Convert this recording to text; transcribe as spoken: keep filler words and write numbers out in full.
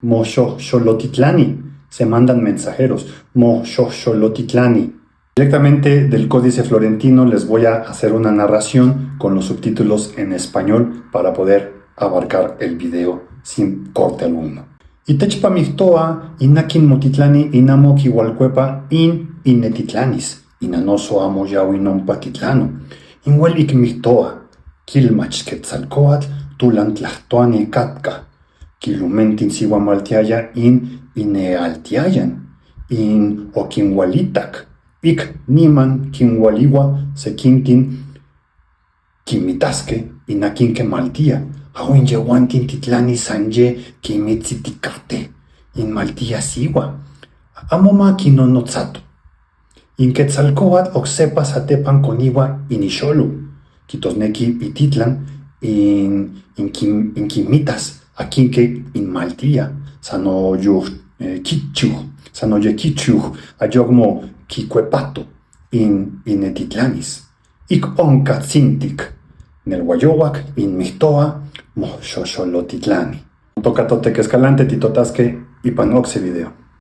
Moxoxolotitlani. Se mandan mensajeros. Moxoxolotitlani. Directamente del Códice Florentino les voy a hacer una narración con los subtítulos en español para poder abarcar el video sin corte alguno. I techpa Migtoa, inakin Motitlani, inamo kiualkuepa in inetitlanis, inanoso amo yawi nompa titlano. In wel ik Migtoa, kilmach Quetzalcóatl, tulan tlahtoani katka. Kilumentin siuamaltiaya in inealtiayan, in okinwalitak, ik niman kinwaliua sekintin kimitaske, inakin kemaltia, au in yehuantin titlani san ye kimitsitikate, in maltia siua. Amo ma kinonotsato. In Quetzalcóatl oksepa satepan koniua inixolu, kijtosneki ititlan, in, in kim-, in kimitas akin ke in maltia, sano yu, eh, kichiu, sano ye kichiu, ayokmo kikuepato in inetitlanis. Ik onkatsintik nel wayouak in Migtoa, Moxoxolotitlani. Toka Totec Escalante, titotaske ipan okse video.